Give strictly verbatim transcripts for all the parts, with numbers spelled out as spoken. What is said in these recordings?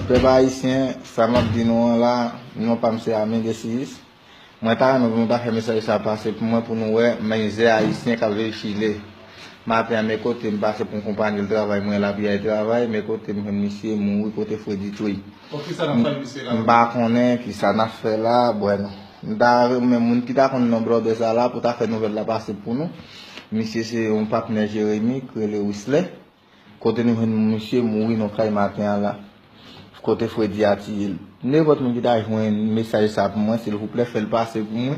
Pèp ayisyen, sa m ap di nou an la, non pa m se Armin Desiyis. Mwen ta renmen pou nou ta fè mesaj sa pase pou mwen, pou nou wè mizè ayisyen k ap viv Chile. Maten an, men kote m pase pou yon konpayi l travay, mwen la pi al travay, men kote m jwenn misye mouri kote fredi touye. Bon, kisa n ap fè misye la? M pa konnen kisa n ap fè la, bwè non. M ta renmen moun ki ta konn non blòdè sa la pou ta fè nouvèl la pase pou nou. Misye se yon patnè Jeremi k rele Wislè. Kote nou jwenn misye mouri nan kay maten an la. Kote fredi a tiye l. Nenpòt moun ki ta jwenn mesaj sa pou mwen, silvouplè, fè l pase pou mwen.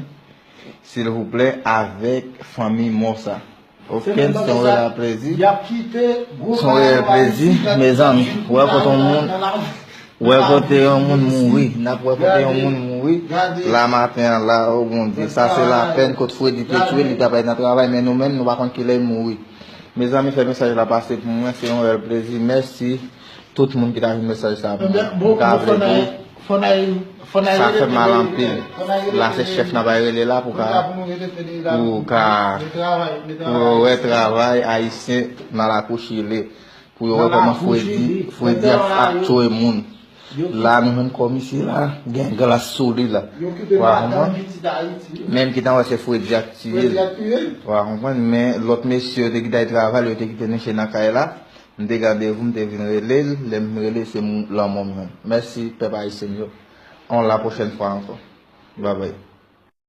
Silvouplè, avèk fanmi mò sa. Okenn, se yon reyèl plezi. Se yon reyèl plezi, mezanmi. Wè kote yon moun, wè kote yon moun mouri. N ap wè kote yon moun mouri. La maten an la, o Bondye. Sa se lapèn, kote fredi te tye l, li t ap al nan travay, men nou menm, nou pa konn kilè l mouri. Mezanmi, fè mesaj la pase pou mwen, se yon reyèl plezi. Mèsi tout moun ki ta jwenn mesaj sa pou mwen. M ta vle di, sa fè m mal anpil. La se chèf n ap al rele la pou ka, pou ka, pou yo wè travay ayisyen nan lakou Chile. Pou yo wè kòman fredi, fredi ap, ap touye moun. La, nou jwenn kò misye la, gen glas sou li la. Ou a konprann? Menm ki tan wè se fredi ak tiye l. Ou a konprann? Men lòt mesye yo te kite al travay, yo te kite niche nan kay la. M te gade vou, m te vin rele l. Lè m vin rele, se mou-, lanmò m jwenn. Mèsi, pèp ayisyen yo. On la pwochèn fwa ankò. Babay.